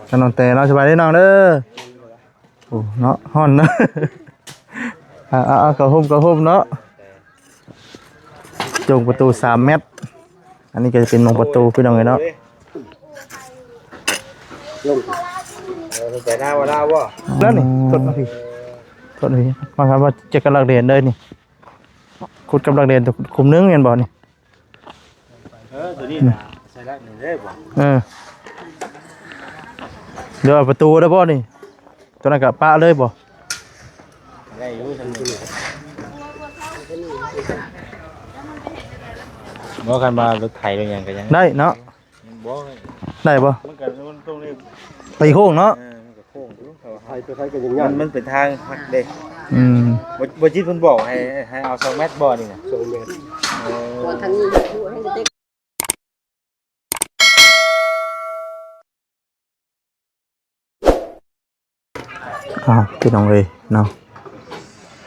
ທາງນ້ອງແຕເນາະ. ສະບາຍດີນ້ອງເດີ. ໂອ້ ເນາະ ຮ້ອນເນາະ. ເອົາ ເອົາ ເອົາ ເຂົ້າຮົ່ມ ເຂົ້າຮົ່ມເນາະ. ຈົ່ງປະຕູສາມແມັດ. ອັນນີ້ກໍຈະເປັນໂມງປະຕູ ພີ່ນ້ອງເອີຍເນາະ. ເອີ ໄປນາບໍ່ນາບໍ່? ແລ້ວນີ້ ອືມ ທົດມາພີ້ ທົດມາພີ້ ມາຄັບວ່າຈະກັບຫຼັກແດນເດີນີ້. ຂຸດກັບຫຼັກແດນຂຸມໜຶ່ງແມ່ນບໍ່ນີ້? ເອີ ຕົວນີ້ນະ ໃສ່ຫຼັກໜຶ່ງເດ້ບໍ່? ເອີ ເດີ ປະຕູໄດ້ບໍ່ນີ້? ຕົວນັ້ນກະປະເລີຍບໍ່? ໄດ້ຢູ່ ບໍ່ ຄັນວ່າລົດໄຖລົດຫຍັງກະຍັງໄດ້ເນາະ. ບໍ່ ໄດ້ບໍ່? ມັນກະ ມັນຕົງນີ້ ໄປໂຄ້ງເນາະ. ເອີ ມັນກະໂຄ້ງຢູ່ ໄຖ ໄຖກໍຍັງຍາກ ມັນ ມັນເປັນທາງຫັກເດ້. ອືມ ບໍ່ ບໍ່ຈິດເພິ່ນບອກໃຫ້ ໃຫ້ເອົາສອງແມັດບໍ່ນີ້ນະ? ສອງແມັດ ເອີ ທາງນີ້ ອ້າວ ພີ່ນ້ອງເອີຍເນາະ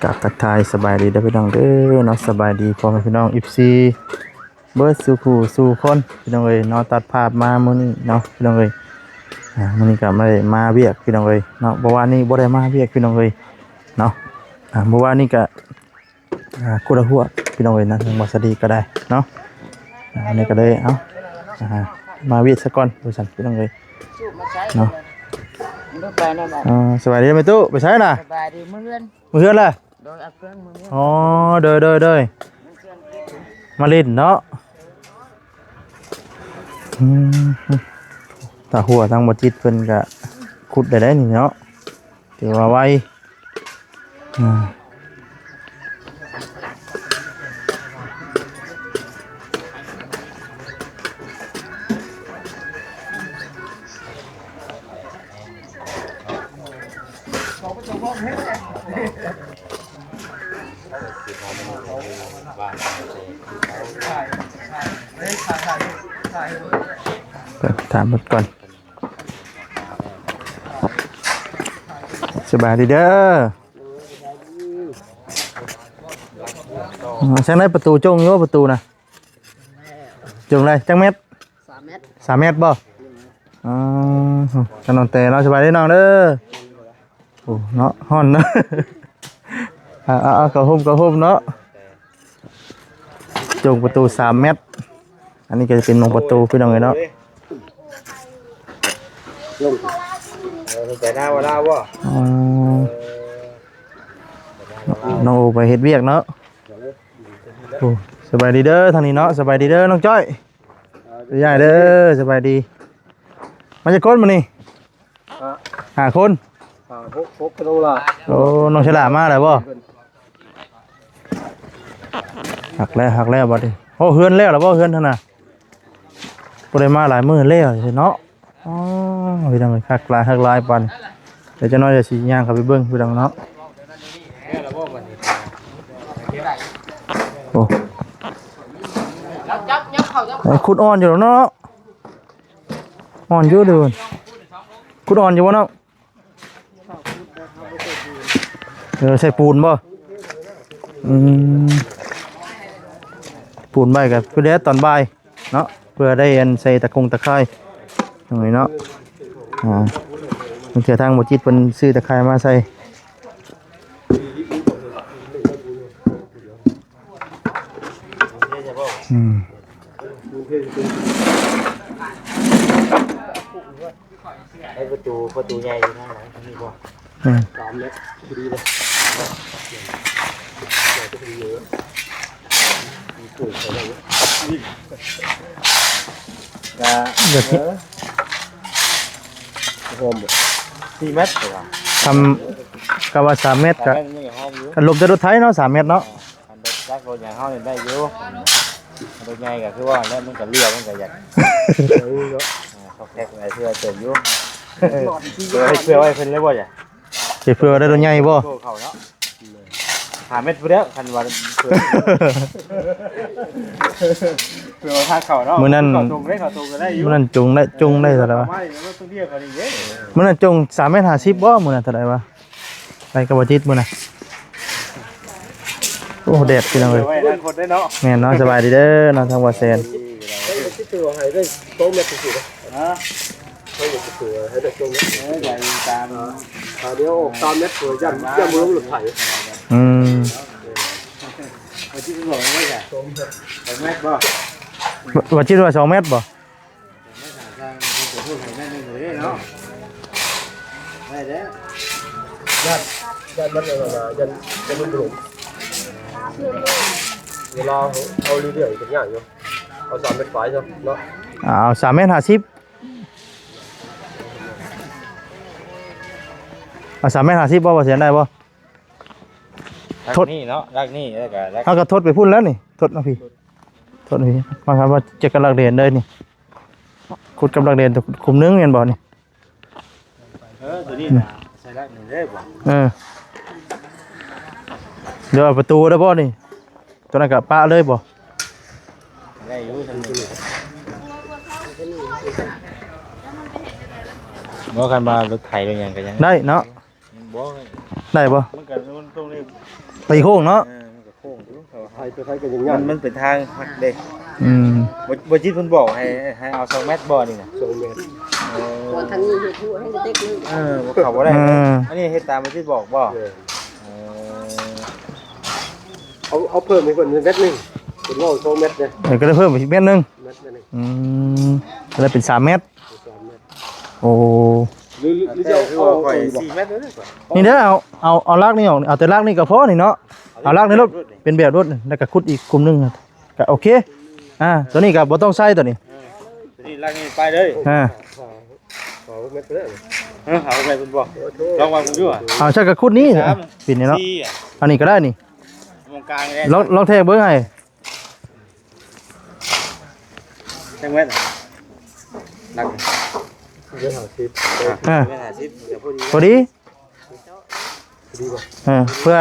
ກະທັກທາຍສະບາຍດີເດີພີ່ນ້ອງເດີເນາະ. ສະບາຍດີພໍ່ແມ່ພີ່ນ້ອງ ເອັຟຊີ ເບິດສູ່ຜູ້ສູ່ຄົນ ພີ່ນ້ອງເອີຍເນາະ. ຕັດພາບມາມື້ນີ້ເນາະ ພີ່ນ້ອງເອີຍ. ອ່າ ມື້ນີ້ກະບໍ່ໄດ້ມາວຽກ ພີ່ນ້ອງເອີຍເນາະ. ເມື່ອວານນີ້ບໍ່ໄດ້ມາວຽກ ພີ່ນ້ອງເອີຍເນາະ. ອ່າ ເມື່ອວານນີ້ກະ ອ່າ ຄົນລະຫົວ ພີ່ນ້ອງເອີຍນະ ທາງບ່າວສາລີກໍໄດ້ເນາະ. ອ່າ ອັນນີ້ກໍເລີຍ ເອົ້າ ອ່າ ມາວຽກຊະກ່ອນ ວ່າຊັ້ນ ພີ່ນ້ອງເອີຍເນາະ. ອ່າ ສະບາຍດີແມ່ຕູ້ ໄປໃສນະ? ສະບາຍດີ ມື້ເຮືອນ ມື້ເຮືອນລະ. ໂດຍ ເອົາເຄື່ອງມື້ເຮືອນ. ອໍ ໂດຍ ໂດຍ ໂດຍ ມາຫຼິ້ນເນາະ. ອືມ ຕາຫົວທາງບໍ່ຈິດເພິ່ນກະຂຸດໄດ້ ໄດ້ນີ້ເນາະ ຖືວ່າໄວ. ອືມ ຖາມເພິ່ນກ່ອນ. ສະບາຍດີເດີ. ອ່າ ຈັ່ງໃດປະຕູຈົ່ງຢູ່ ປະຕູນະ? ຈົ່ງໄດ້ຈັກແມັດ? ສາມແມັດ ສາມແມັດບໍ່? ອໍ ທາງນ້ອງແຕເນາະ. ສະບາຍດີນ້ອງເດີ. ໂອ້ ເນາະ ຮ້ອນເນາະ. ເອົາ ເອົາ ເຂົ້າຮົ່ມ ເຂົ້າຮົ່ມເນາະ. ຈົ່ງປະຕູສາມແມັດ. ອັນນີ້ກໍຈະເປັນໂມງປະຕູ ພີ່ນ້ອງເອີຍເນາະ. ເອີ ໄປນາບໍ່ນາບໍ່? ອໍ ນ້ອງໂອໄປເຮັດວຽກເນາະ. ໂອ້ ສະບາຍດີເດີທາງນີ້ເນາະ. ສະບາຍດີເດີນ້ອງຈ້ອຍ. ຍາຍເດີ ສະບາຍດີ. ມາຈັກຄົນມື້ນີ້? ຫ້າ ຫ້າຄົນ ຫ້າ ຫົກ ຫົກຄົນລະ. ໂອ້ ນ້ອງສະຫຼາມາແລ້ວບໍ່? ຮັກແລ້ວ ຮັກແລ້ວບັດນີ້. ໂອ້ ເຮືອນແລ້ວລະບໍ່ ເຮືອນຫັ້ນນະ? ບໍ່ໄດ້ມາຫຼາຍມື້ແລ້ວເນາະ. ອໍ ພີ່ນ້ອງເອີຍ ຄັກຫຼາຍ ຄັກຫຼາຍປານ. ດຽວຈັກໜ້ອຍຈະຊິຍ່າງເຂົ້າໄປເບິ່ງ ພີ່ນ້ອງເນາະ. ໂອ້ ເອີ ຂຸດອ່ອນຢູ່ດອກເນາະ. ອ່ອນຢູ່ເດີ ຂຸດອ່ອນຢູ່ບໍ່ນ້ອງ? ເອີ ໃສ່ປູນບໍ່? ອືມ ປູນໄວ້ກໍພໍດີຕອນບ່າຍເນາະ ເພື່ອໄດ້ອັນໃສ່ຕະຄົງຕະຂ່າຍ ຈັ່ງນີ້ເນາະ. ອ່າ ບາງເທື່ອທາງບໍ່ຈິດເພິ່ນຊື້ຕະຂ່າຍມາໃສ່. ອືມ ໃຫ້ປະຕູ ປະຕູໃຫຍ່ຢູ່ທາງຫຼັງນີ້ບໍ່? ອືມ ສາມແມັດພໍດີເລີຍ. ກະ ແບບນີ້ ເອີ ໂຮມບໍ່? ສີ່ແມັດ ກະວ່າສາມແມັດ ກະ ກະລົບແຕ່ລົດໄຖເນາະ ສາມແມັດເນາະ. ຄັນລົດຈັກລົດຫຍັງເຮົານີ້ໄດ້ຢູ່. ລົດໃຫຍ່ກໍຄືວ່າແລ້ວ ມັນກໍເຫຼືອ ມັນກໍຢາກ ເອີ ຊອກແຊກໄປເທື່ອເຕີບຢູ່. ເພື່ອ ເພື່ອໄວ້ເພິ່ນເລີຍບໍ່? ຈະເພື່ອໄດ້ລົດໃຫຍ່ບໍ່? ໂຕເຂົາເນາະ ຫ້າແມັດພຸ້ນແລ້ວ ຄັນວ່າເພື່ອ ເພື່ອວ່າພາເຂົາເນາະ. ມື້ນັ້ນ ເຂົາຕົງໄດ້ ເຂົາຕົງກໍໄດ້ຢູ່. ມື້ນັ້ນຈົງໄດ້ ຈົງໄດ້ເທົ່າໃດວະ? ມື້ນັ້ນຈົງສາມແມັດຫ້າສິບບໍ່? ມື້ນັ້ນເທົ່າໃດວະ? ໄປກັບອາທິດມື້ນະ. ໂອ້ ແດດ ພີ່ນ້ອງເອີຍ. ໄວ້ອະນາຄົດໄດ້ເນາະ. ແມ່ນເນາະ. ສະບາຍດີເດີເນາະ ທາງບ່າວແຊນ. ເອີ ຊິໂຕໃຫ້ໄດ້ສອງແມັດຊື່ໆ ນະ. ໃຫ້ໄດ້ຊ່ວງນີ້ ເອີ ໄດ້ຕາມ ອ່າ ດຽວອອກຕາມແມັດ ເພື່ອຢ້ານ ຢ້ານບໍ່ລົງລົດໄຖ ອືມ ເອີ ເພິ່ນຊິບອກໄວ້ຈ້ະ ສອງແມັດ ສອງແມັດບໍ່? ວ່າ ວ່າຈິດວ່າສອງແມັດບໍ່? ໄດ້ແລ້ວ ຢ້ານ ຢ້ານມັນ ຢ້ານ ຢ້ານມັນບໍ່ລົງ ເວລາເຮົາເລື່ອຍໆ ເປັນຫຍັງຢູ່ ເອົາສາມແມັດປາຍເນາະ ເອົາສາມແມັດຫ້າສິບ ເອົາສາມແມັດຫ້າສິບບໍ່ ບໍ່ເສຍໄດ້ບໍ່? ຫຼັກນີ້ເນາະ ຫຼັກນີ້ ແລ້ວກໍຫຼັກ ເຮົາກໍທົດໄປພຸ້ນແລ້ວນີ້ ທົດມາພີ້ ທົດມາພີ້ ມາຄັບວ່າຈະກັບຫຼັກເດນເລີຍນີ້ ຂຸດກັບຫຼັກເດນ ຂຸມໜຶ່ງແມ່ນບໍ່ນີ້? ເອີ ຕົວນີ້ນະ ໃສ່ຫຼັກນີ້ເດ້ບໍ່? ເອີ ດຽວເອົາປະຕູໄດ້ບໍ່ນີ້? ຕົວນັ້ນກະປະເລີຍບໍ່? ໄດ້ຢູ່ ບໍ່ ຄັນວ່າລົດໄຖລົດຫຍັງກໍຍັງໄດ້ເນາະ ບໍ່ ໄດ້ບໍ່? ມັນກໍ ມັນຕົງນີ້ ໄປໂຄ້ງເນາະ ເອີ ມັນກໍໂຄ້ງຢູ່ ໄຖໄປໄທກໍຍັງຍາກ ມັນ ມັນເປັນທາງຫັກເດ້ ອືມ ບໍ່ ບໍ່ຈິດເພິ່ນບອກໃຫ້ ໃຫ້ເອົາສອງແມັດບໍ່ນີ້ນະ? ສອງແມັດ ເອີ ວ່າທາງນີ້ເຮັດຮູ້ໃຫ້ເດັກເລີຍ ເອີ ບໍ່ເຂົ້າບໍ່ໄດ້ ເອີ ອັນນີ້ເຮັດຕາມບໍ່ຈິດບອກບໍ່? ເອີ ເອີ ເອົາ ເອົາເພີ່ມໃຫ້ເພິ່ນແມັດໜຶ່ງ ເພິ່ນເວົ້າສອງແມັດເດ້ ເອີ ກໍໄດ້ເພີ່ມໄປອີກແມັດໜຶ່ງ ແມັດໜຶ່ງ ອືມ ກໍໄດ້ເປັນສາມແມັດ ສາມແມັດ ໂອ້ ຫຼື ຫຼື ຫຼືຈະເອົາ ເອົາ ເອົາ ເອົາ ສີ່ແມັດເລີຍ ນີ້ເດີ ເອົາ ເອົາ ເອົາຫຼັກນີ້ອອກ ເອົາແຕ່ຫຼັກນີ້ກໍພໍນີ້ເນາະ ເອົາຫຼັກນີ້ໂລດ ເປັນແບບໂລດ ແລ້ວກໍຂຸດອີກຂຸມໜຶ່ງ ກໍໂອເຄ ອ່າ ຕົວນີ້ກໍບໍ່ຕ້ອງໃສ່ຕົວນີ້ ເອີ ຕົວນີ້ຫຼັກນີ້ໄປເລີຍ ອ່າ ເອົາແມັດໄປເລີຍ ເອີ ເອົາແມັດເພິ່ນບໍ່ ລອງວາງເບິ່ງດູ ເອົາໃສ່ກໍຂຸດນີ້ ປິດນີ້ເນາະ ອັນນີ້ກໍໄດ້ນີ້ ວງກາງນີ້ ລອງ ລອງແທກເບິ່ງໃຫ້ ຈັກແມັດ ຫຼັກ ເຮັດຫ້າສິບ ອ່າ ເຮັດຫ້າສິບ ກໍພໍດີ ພໍດີ ພໍດີບໍ່ ເອີ ເພື່ອ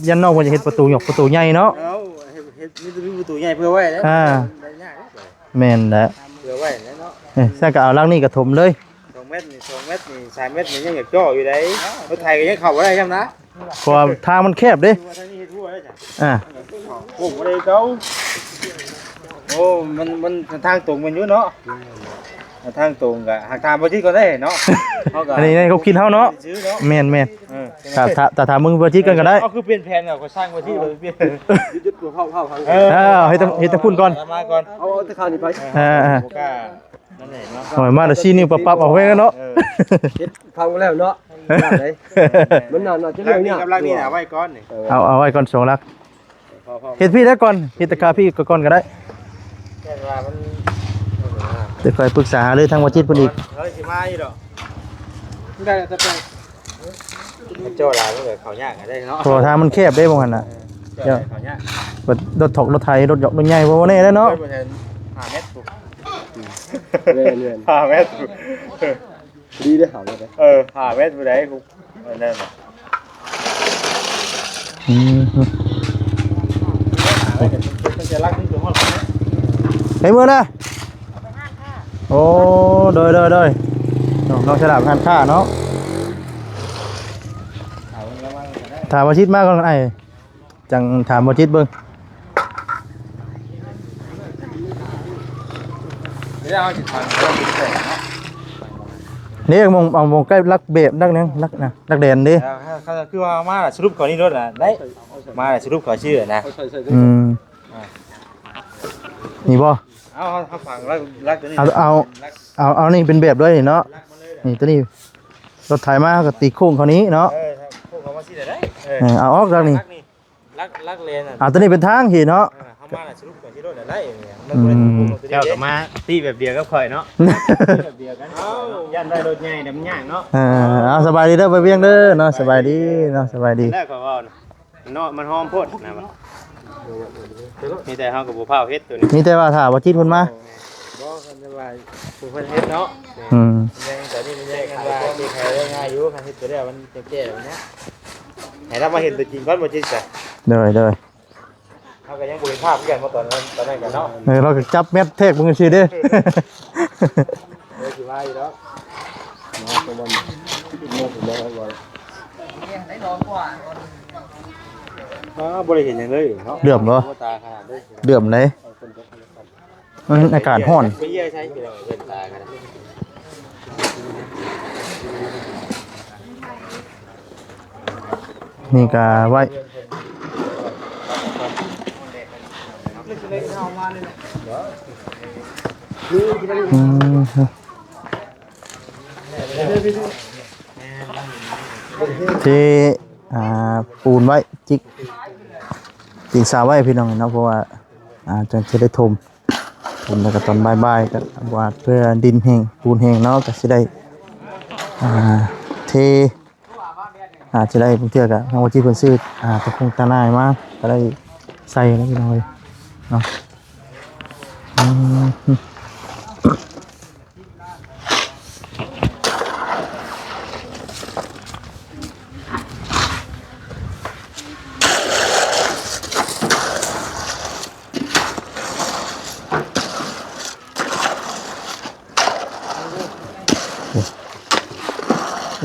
ຢ້ານນ້ອງເພິ່ນຈະເຮັດປະຕູຫຍອກປະຕູໃຫຍ່ເນາະ ເອົາ ເຮັດ ເຮັດມີແຕ່ມີປະຕູໃຫຍ່ເພື່ອໄວ້ແລ້ວ ອ່າ ໄດ້ຍາກ ແມ່ນແຫຼະ ເພື່ອໄວ້ແລ້ວເນາະ ເອີ ຊັ້ນກໍເອົາຫຼັກນີ້ກໍຖົມເລີຍ ສອງແມັດນີ້ ສອງແມັດນີ້ ສາມແມັດນີ້ຍັງຢາກເຈາະຢູ່ໃດ ລົດໄຖກໍຍັງເຂົ້າບໍ່ໄດ້ຊ້ຳນະ ເພາະວ່າທາງມັນແຄບເດ້ ຄືວ່າທາງນີ້ເຮັດຮົ້ວໄດ້ຈ້ະ ອ່າ ໂອ້ ບໍ່ໄດ້ເກົ່າ ໂອ້ ມັນ ມັນທາງຕົງແມ່ນຢູ່ເນາະ ແມ່ນ ທາງຕົງກະຫາກຖາມບໍ່ຈິດກ່ອນໄດ້ເນາະ ເຮົາກະ ອັນນີ້ໃນຄວາມຄິດເຮົາເນາະ ຊື່ເນາະ ແມ່ນໆ ເອີ ຖ້າ ຖ້າ ຖ້າຖາມເບິ່ງບໍ່ຈິດກ່ອນກໍໄດ້ ເອົາຄືປ່ຽນແຜນ ເອົາກໍສ້າງບໍ່ຈິດເລີຍ ຢຸດ ຢຸດ ເຮັດ ເຮັດ ເຮັດແຕ່ພຸ້ນກ່ອນ ມາກ່ອນ ເອົາ ເອົາແຕ່ຂ້າງນີ້ໄປ ເອີ ບໍ່ກ້າ ນັ້ນແຫຼະເນາະ ໂອ້ຍ ມາແຕ່ຊີ້ນິ້ວປັບໆ ອອກແມ່ນເນາະ ເອີ ເຮັດພັງແລ້ວເນາະ ມັນໜ້າ ໜ້າຈະເລື່ອງຍາກ ຫຼັກນີ້ນະເອົາໄວ້ກ່ອນນີ້ ເອີ ເອົາ ເອົາໄວ້ກ່ອນສອງຫຼັກ ພໍ ພໍ ເຮັດພີ້ໄດ້ກ່ອນ ເຮັດແຕ່ຄາພີ້ກ່ອນກໍໄດ້ ແຕ່ວ່າມັນ ດຽວຄ່ອຍປຶກສາຫາລືທາງບໍ່ຈິດເພິ່ນອີກ ເຮົາຊິມາຢູ່ດອກ ໄດ້ແຕ່ໄປ ມັນເຈາະຫຼາຍມັນກໍເຂົ້າຍາກໄດ້ເນາະ ເພາະວ່າທາງມັນແຄບເດ້ ໝ່ອງຫັ້ນນະ ເອີ ເຈາະຫຼາຍເຂົ້າຍາກ ລົດຖອກລົດໄຖ ລົດຫຍອກລົດໃຫຍ່ ບໍ່ແນ່ເດ້ເນາະ ເພິ່ນບໍ່ແມ່ນຫ້າແມັດພຸ້ນ ແມ່ນໆ ຫ້າແມັດພຸ້ນ ດີເດ້ ຫ້າແມັດເດ້ ເອີ ຫ້າແມັດຜູ້ໃດ ອັນນັ້ນນະ ອືມ ເປັນມື້ນະ ໂອ້ ໂດຍ ໂດຍ ໂດຍ ນ້ອງ ນ້ອງສະຫຼາມຮ້ານຄ້າເນາະ ຖາມວ່າຊິດມາກ່ອນ ອ້າຍ ຈັ່ງຖາມບໍ່ຈິດເບິ່ງ ເດ້ ເອົາ ເອົາ ເອົາ ເອົາ ເດ້ ໝ່ອງ ເອົາ ໝ່ອງໃກ້ຫຼັກແບບ ຫຼັກຫຍັງ ຫຼັກນະ ຫຼັກແດນເດ້ ເອີ ຄືວ່າມາສະຫຼຸບເຂົານີ້ໂລດນະ ໄດ້ ມາສະຫຼຸບເຂົາຊື່ນະ ອືມ ນີ້ບໍ່ ເອົາ ເອົາ ເອົາຝັງຫຼັກ ຫຼັກຕົວນີ້ ເອົາ ເອົາ ເອົາ ເອົານີ້ເປັນແບບເລີຍເນາະ ນີ້ຕົວນີ້ ລົດໄຖມາກໍຕີໂຄ້ງເຂົ້ານີ້ເນາະ ເອີ ໂຄ້ງເຂົ້າມາຊີ້ໄດ້ ເອີ ເອົາອອກຫຼັກນີ້ ຫຼັກນີ້ ຫຼັກ ຫຼັກແລນ ເອົາຕົວນີ້ເປັນທາງພີ້ເນາະ ເອີ ເຮົາມາສະຫຼຸບກ່ອນຊິໂລດໄດ້ ມັນບໍ່ໄດ້ຕົວນີ້ ເຈົ້າກໍມາຕີແບບດຽວກັບຂ້ອຍເນາະ ຕີແບບດຽວກັນ ຢ້ານໄດ້ລົດໃຫຍ່ນະ ມັນຍາກເນາະ ເອີ ເອົາ ສະບາຍດີເດີ ໄປວຽງເດີເນາະ ສະບາຍດີເນາະ ສະບາຍດີ ແລ້ວຂ້ອຍເວົ້ານະ ເນາະ ມັນຫອມໂພດນະ ມີແຕ່ເຮົາກໍບໍ່ພ້າວເຮັດຕົວນີ້ ມີແຕ່ວ່າຖ້າບໍ່ຈິດເພິ່ນມາ ບໍ່ ຄັນວ່າຜູ້ເພິ່ນເຮັດເນາະ ອືມ ແມ່ນ ຕອນນີ້ມັນຍັງ ຄັນວ່າແກ້ໄຂໄດ້ງ່າຍຢູ່ ຄັນເຮັດໄປແລ້ວມັນຈະແກ້ມັນຍາກ ໃຫ້ລາວມາເຫັນຕົວຈິງກ່ອນ ບໍ່ຈິດຊະ ໂດຍ ໂດຍ ເຮົາກໍຍັງບໍ່ເຫັນພາບຄືກັນ ເພາະຕອນນັ້ນ ຕອນນັ້ນກໍເນາະ ເອີ ເຮົາກໍຈັບແມັດແທກເບິ່ງຊື່ໆເດ້ ເອີ ຊິວ່າຢູ່ດອກ ອ້າ ບໍ່ໄດ້ເຫັນຫຍັງເລີຍເນາະ ເດືອມບໍ່ ຫົວຕາຂະໜາດເລີຍ ເດືອມໃດ ມັນອາກາດຮ້ອນ ໄປເຢ້ຍໃສ່ ເປັນຕາຂະໜາດ ນີ້ກະໄວ້ ອືມ ເທ ອ່າ ປູນໄວ້ ຈິກ ຈິກເສົາໄວ້ພີ່ນ້ອງເນາະ ເພາະວ່າ ອ່າ ຈັ່ງຊິໄດ້ຖົມ ຖົມແລ້ວກໍຕອນບ່າຍໆ ກໍຫວາດເພື່ອດິນແຫ້ງ ປູນແຫ້ງເນາະ ກໍຊິໄດ້ ອ່າ ເທ ອາດຈະໄດ້ ບາງເທື່ອກໍທາງວ່າຈິເພິ່ນຊື້ ອ່າ ຕະຄົງຕະໜ່າຍມາ ກໍໄດ້ໃສ່ແລ້ວພີ່ນ້ອງເອີຍເນາະ ອືມ.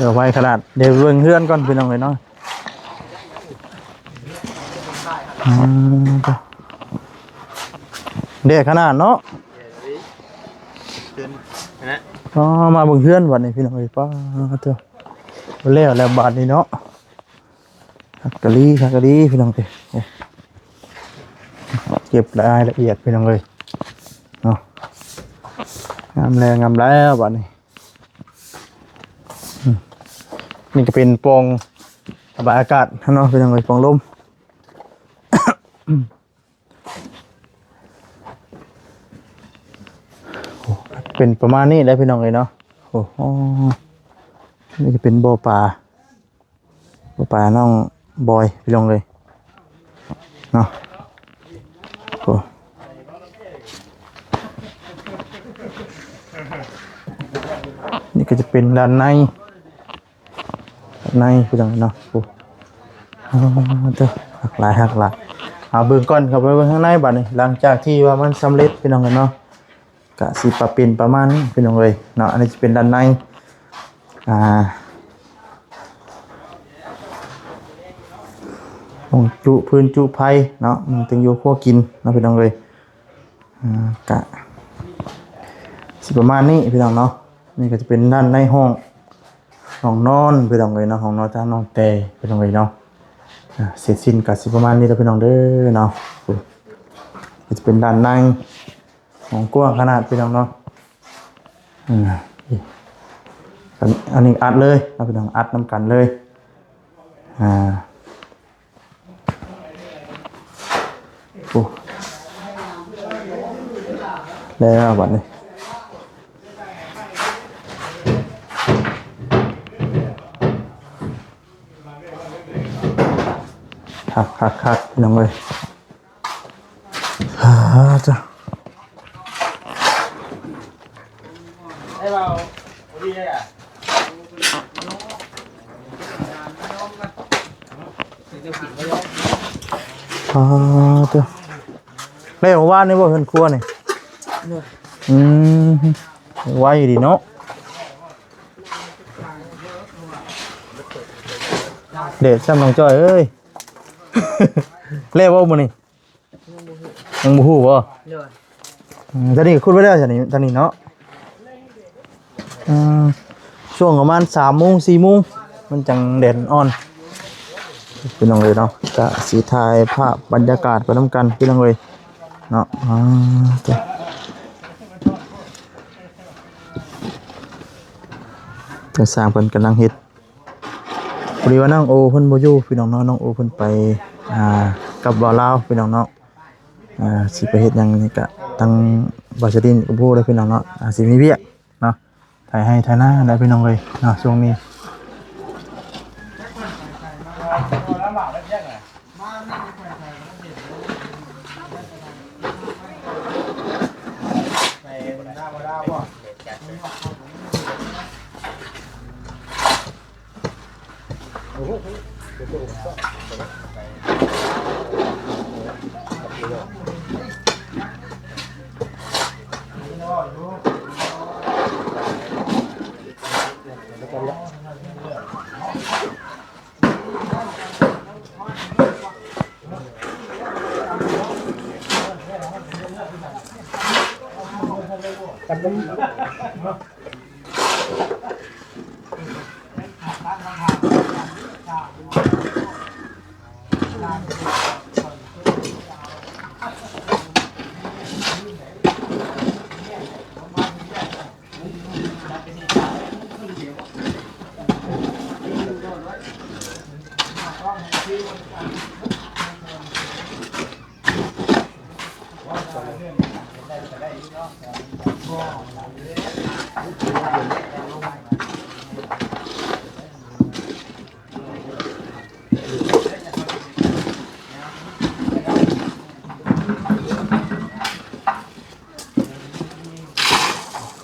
ເອີ ໄວຂະໜາດ ດຽວເບິ່ງເຮືອນກ່ອນພີ່ນ້ອງເອີຍເນາະ ອືມ ແດດຂະໜາດເນາະ ອໍ ມາເບິ່ງເຮືອນບັດນີ້ພີ່ນ້ອງເອີຍ ປ້າດເທີ ແລ້ວແລ້ວບາດນີ້ເນາະ ຄັກກະລີ ຄັກກະລີພີ່ນ້ອງເອີຍ ເກັບລາຍລະອຽດພີ່ນ້ອງເອີຍເນາະ ງາມແລ້ວ ງາມແລ້ວບາດນີ້ ອືມ ນີ້ກໍເປັນປ່ອງລະບາຍອາກາດເນາະພີ່ນ້ອງເອີຍ ປ່ອງລົມ ເປັນປະມານນີ້ແຫຼະພີ່ນ້ອງເອີຍເນາະ ໂອ້ໂຫ ນີ້ກໍເປັນບໍ່ປາ ບໍ່ປານ້ອງບອຍພີ່ນ້ອງເອີຍເນາະ ໂອ້ ນີ້ກໍຈະເປັນດ້ານໃນ ໃນພີ່ນ້ອງເນາະ ໂອ້ ເອີ ເດີ ຄັກຫຼາຍ ຄັກຫຼາຍ ເອົາເບິ່ງກ່ອນ ເຂົ້າໄປເບິ່ງຂ້າງໃນບາດນີ້ ຫຼັງຈາກທີ່ວ່າມັນສຳເລັດພີ່ນ້ອງເນາະ ກະຊິປະເປັນປະມານນີ້ພີ່ນ້ອງເອີຍເນາະ ອັນນີ້ຈະເປັນດ້ານໃນ ອ່າ ຫ້ອງຈຸຟືນຈຸໄຟເນາະ ມັນເຖິງຢູ່ຄົວກິນເນາະພີ່ນ້ອງເອີຍ ອ່າ ກະຊິປະມານນີ້ພີ່ນ້ອງເນາະ ນີ້ກໍຈະເປັນດ້ານໃນຫ້ອງ ຫ້ອງນອນພີ່ນ້ອງເອີຍເນາະ ຫ້ອງນອນທາງນ້ອງແຕ່ພີ່ນ້ອງເອີຍເນາະ ອ່າ ເສັດສິ້ນກໍຊິປະມານນີ້ແຫຼະພີ່ນ້ອງເດີເນາະ ກໍຈະເປັນດ້ານໃນ ຫ້ອງກວ້າງຂະໜາດພີ່ນ້ອງເນາະ ອືມ ອັນ ອັນນີ້ອັດເລີຍເນາະພີ່ນ້ອງ ອັດນຳກັນເລີຍ ອ່າ ໂອ້ ແລ້ວບັດນີ້ ຄັກໆໆ ພີ່ນ້ອງເອີຍ ອ່າ ຈ້ະ ອ່າ ເດີ ແລ້ວວານນີ້ບໍ່ເຮືອນຄົວນີ້? ໂດຍ ອືມ ໄວດີເນາະ ແດດຊ້ຳນ້ອງຈ້ອຍເອີຍ ແລ້ວບໍ່ມື້ນີ້? ຍັງບໍ່ຮູ້ ຍັງບໍ່ຮູ້ບໍ່? ໂດຍ ອືມ ຕອນນີ້ຂຸດໄວ້ແລ້ວ ຕອນນີ້ ຕອນນີ້ເນາະ ອືມ ຊ່ວງປະມານສາມໂມງ ສີ່ໂມງ ມັນຈັ່ງແດດອ່ອນ ພີ່ນ້ອງເອີຍເນາະ ກະຊິຖ່າຍພາບບັນຍາກາດໄປນຳກັນ ພີ່ນ້ອງເອີຍເນາະ ອ່າ ທາງຊ່າງເພິ່ນກຳລັງເຮັດ ພໍດີວ່ານ້ອງໂອເພິ່ນບໍ່ຢູ່ພີ່ນ້ອງເນາະ ນ້ອງໂອເພິ່ນໄປ ອ່າ ກັບບ່າວລາວພີ່ນ້ອງເນາະ ອ່າ ຊິໄປເຮັດຫຍັງນີ້ກະທາງບ່າວຊະດິນກໍບໍ່ຮູ້ເດີພີ່ນ້ອງເນາະ ອາດຊິມີວຽກເນາະ ໄຖໄຮ່ໄຖນາແຫຼະພີ່ນ້ອງເອີຍເນາະ ຊ່ວງນີ້.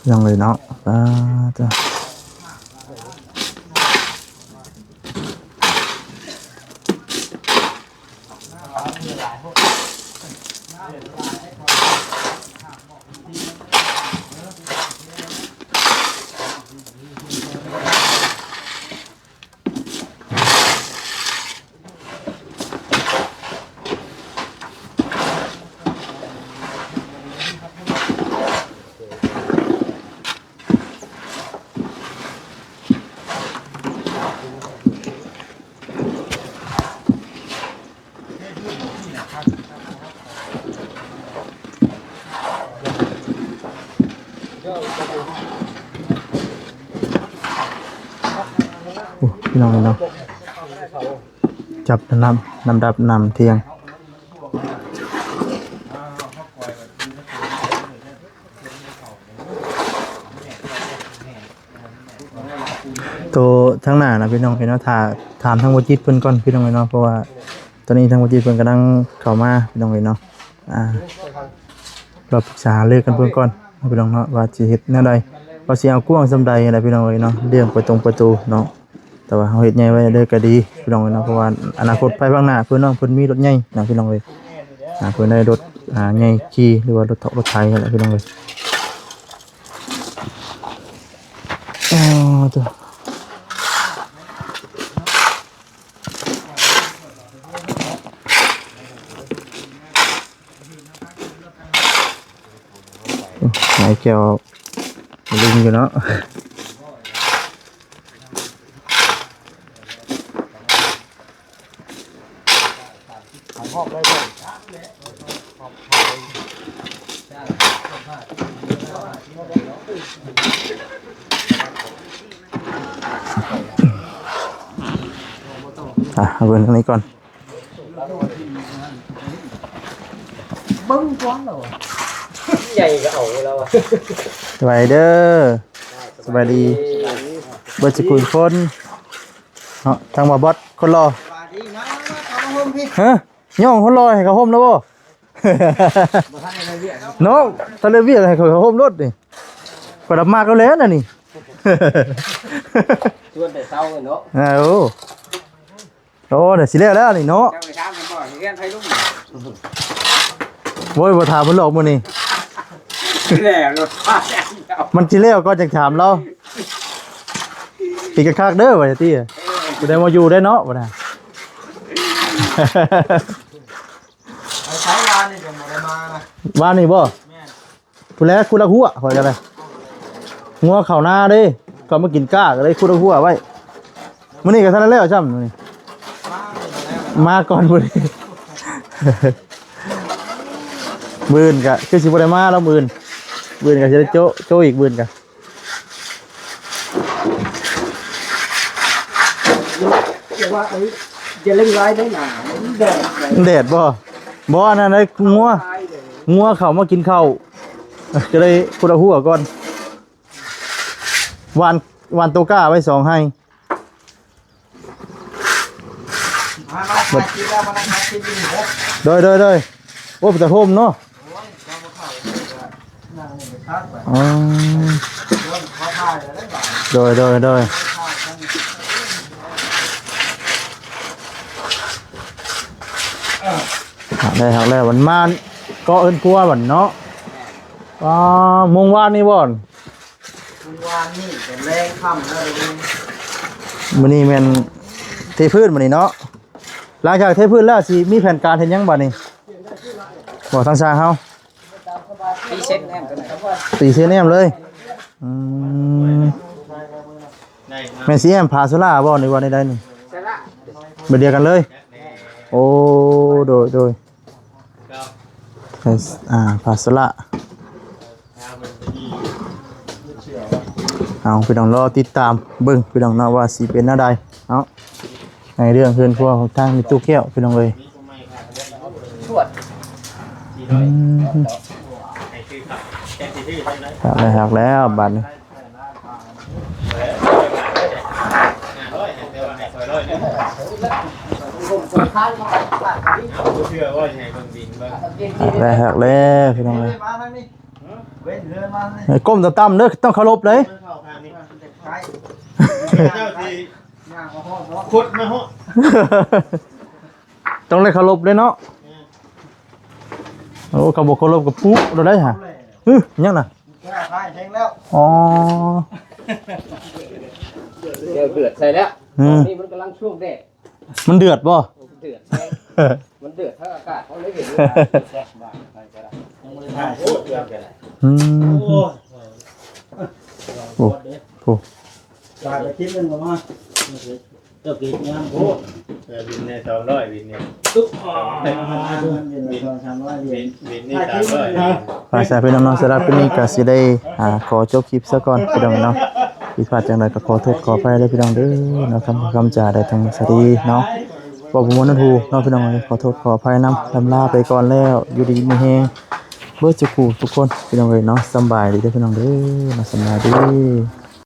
ພີ່ນ້ອງເອີຍເນາະ ປາດໂທ້. ໂອ້ ພີ່ນ້ອງເອີຍເນາະ ຈັບນ້ຳ ນ້ຳດັບນ້ຳທ່ຽງ. ໂຕທາງໜ້ານະພີ່ນ້ອງເອີຍເນາະ ຖ້າຖາມທາງບໍ່ຈິດເພິ່ນກ່ອນພີ່ນ້ອງເອີຍເນາະ ເພາະວ່າຕອນນີ້ທາງບໍ່ຈິດເພິ່ນກຳລັງເຂົ້າມາພີ່ນ້ອງເອີຍເນາະ ອ່າ ລອງປຶກສາຫາລືກັນເບິ່ງກ່ອນເນາະພີ່ນ້ອງເນາະ ວ່າຊິເຮັດແນວໃດ ວ່າຊິເອົາກວ້າງສ່ຳໃດຫັ້ນແຫຼະພີ່ນ້ອງເອີຍເນາະ ເລື່ອງປະຕົງປະຕູເນາະ. ແຕ່ວ່າເຮົາເຮັດໃຫຍ່ໄວ້ເດີກໍດີພີ່ນ້ອງເອີຍເນາະ ເພາະວ່າອະນາຄົດພາຍພາກໜ້າເພິ່ນເນາະ ເພິ່ນມີລົດໃຫຍ່ນະພີ່ນ້ອງເອີຍ ອ່າ ເພິ່ນໄດ້ລົດ ອ່າ ໃຫຍ່ຂີ່ ຫຼືວ່າລົດເຖາະລົດໄຖຫັ້ນແຫຼະພີ່ນ້ອງເອີຍ. ອໍ ໂທ້ ໄມ້ແກ້ວລຶ້ງຢູ່ເນາະ. ອ່ະ ເອົາເບິ່ງທາງນີ້ກ່ອນ. ເບິ່ງກ່ອນແລ້ວ ໃຫຍ່ກໍເອົາແລ້ວ. ສະບາຍດີເດີ ສະບາຍດີ ສະບາຍດີ ເບິດສຸຄົນເນາະ ທັງວ່າບອດຄົນຫຼໍ່ ສະບາຍດີ ມາ ມາ ເຂົ້າມາໂຮມພີ້ ຮະ ຍ້ອງຄົນຫຼໍ່ໃຫ້ເຂົ້າໂຮມແລ້ວບໍ່? ບໍ່ທັນໄດ້ວຽກເນາະ ເນາະ ຖ້າເລີກວຽກໃຫ້ເຂົ້າໂຮມໂລດນີ້ ຂ້ອຍລະມັກແລ້ວແຫຼະນະນີ້ ຊວນແຕ່ເຊົ້າເນາະ ເອີ. ໂອ້ ດຽວຊິແລ້ວແລ້ວນີ້ເນາະ ເຈົ້າໄປຖາມເພິ່ນບໍ່ ເຮືອນໃຜລຸງ ໂອ້ຍ ບໍ່ຖາມເພິ່ນຫຼອກມື້ນີ້ ແລ້ວໂລດ ມັນຊິແລ້ວກ່ອນຈັ່ງຖາມລາວ ປີກະຄັກເດີວ່າຕິ ເອີ ຜູ້ໃດມາຢູ່ໄດ້ເນາະ ບໍ່ນະ ໄປໃສວານນີ້ກໍບໍ່ໄດ້ມານະ ວານນີ້ບໍ່? ແມ່ນ. ພຸ້ນແຫຼະ ຄຸດລະຫົວ ຂ້ອຍກໍໄດ້ ງົວເຂົ້ານາເດ້ ກໍມາກິນກ້າ ກໍໄດ້ຄຸດລະຫົວໄວ້ ມື້ນີ້ກໍທັນໄດ້ແລ້ວຊ້ຳ ມື້ນີ້ ມາກ່ອນມື້ນີ້ ມື້ອື່ນກໍຄືຊິບໍ່ໄດ້ມາແລ້ວ ມື້ອື່ນ ມື້ອື່ນກໍຊິໄດ້ໂຈະ ໂຈະອີກ ມື້ອື່ນກໍ ຢ່າວ່າ ເອີ ຢ່າເລັ່ງຫຼາຍໄດ້ໜາ ມັນແດດ ແດດບໍ່? ບໍ່ ອັນນັ້ນໄດ້ ງົວ ງົວເຂົ້າມາກິນເຂົ້າ ກໍເລີຍພຸດເອົາຫົວກ່ອນ ຫວ່ານ ຫວ່ານໂຕກ້າໄວ້ສອງໄຮ່ ມາ ມາ ມາກິນແລ້ວ ມານັ່ງກິນຢູ່ນີ້ເດີ ໂດຍ ໂດຍ ໂດຍ ໂອ້ ເປັນຕາໂຮມເນາະ. ອໍ ໂດຍ ໂດຍ ໂດຍ ຮັກແລ້ວ ຮັກແລ້ວ ມັນມາເກາະເຮືອນຄົວບັດເນາະ ອໍ ໂມງວານນີ້ບໍ່? ມື້ວານນີ້ກໍແລງຄ່ຳແລ້ວ ມື້ນີ້ແມ່ນເທພື້ນມື້ນີ້ເນາະ ຫຼັງຈາກເທພື້ນແລ້ວ ຊິມີແຜນການເຮັດຫຍັງບັດນີ້ ບໍ່ ທາງຊ່າງເຮົາ ຕີເຊັນແອ້ມໂຕນັ້ນ ຕີເຊັນແອ້ມເລີຍ ອືມ ແມ່ນຊິແອ້ມຜາໂຊລາບໍ່ ຫຼືວ່າໃດໆນີ້ ໂຊລາ ແບບດຽວກັນເລີຍ ໂອ້ ໂດຍ ໂດຍ ອ່າ ຜາສະລະ ເອົາ ພີ່ນ້ອງ ລໍຕິດຕາມເບິ່ງ ພີ່ນ້ອງເນາະ ວ່າຊິເປັນແນວໃດເນາະ ໃນເລື່ອງເຮືອນຄົວຂອງທາງແມ່ຕູ້ແກ້ວ ພີ່ນ້ອງເອີຍ ອືມ ຄັກແລ້ວ ຄັກແລ້ວ ບາດນີ້ ແລ້ວ ແລ້ວ ພີ່ນ້ອງເອີຍ ມາທາງນີ້ ເວົ້ນເຮືອນມາເລີຍ ໃຫ້ກົ້ມຕ່ຳໆເດີ ຕ້ອງເຄົາລົບເດ້ ເຂົ້າທາງນີ້ ໄປ ເຈົ້າຊິ ຍ່າງມາຮອດເນາະ ຄົດມາຮອດ ຕ້ອງໄດ້ເຄົາລົບເດ້ເນາະ ເອີ ໂອ້ ຄັນບໍ່ເຄົາລົບກໍປຸໂລດໄດ໋ຫະ ຫຶ ຫຍັງນະ ແກ້ວທ້າຍແຮງແລ້ວ ອໍ ເດືອດໃສ່ແລ້ວ ອືມ ຕອນນີ້ມັນກຳລັງຊ່ວງແດດ ມັນເດືອດບໍ່? ເດືອດ ມັນເດືອດທາງອາກາດ ເຮົາເລີຍເຫັນ ອືມ ໂອ້ ໂອ້ ຕາຍໄປທິດໜຶ່ງກໍມາ ເຈົ້າກິນງາມໂພດ ເອີ ວິນແດ່ ສອງຮ້ອຍ ວິນແດ່ ຕຸກ ວິນ ວິນນີ້ ສາມຮ້ອຍ ວິນ ວິນນີ້ ສາມຮ້ອຍ ໄປ ສາພີ່ນ້ອງເນາະ ສຳລັບຄລິບນີ້ກໍຊິໄດ້ ອ່າ ຂໍຈົບຄລິບຊະກ່ອນພີ່ນ້ອງເນາະ ຜິດພາດຈັ່ງໃດກໍຂໍໂທດຂໍອະໄພເດີພີ່ນ້ອງເດີເນາະ ຄຳ ຄຳຈາໄດ້ທັງສະດີເນາະ ເວົ້າບໍ່ມ່ວນຫວດຫູເນາະພີ່ນ້ອງເອີຍ ຂໍໂທດຂໍອະໄພນຳ ລຳລາໄປກ່ອນແລ້ວ ຢູ່ດີມີແຮງເບິດສູ່ຜູ້ທຸກຄົນພີ່ນ້ອງເອີຍເນາະ ສຳບາຍດີເດີພີ່ນ້ອງເດີເນາະ ສຳບາຍດີ.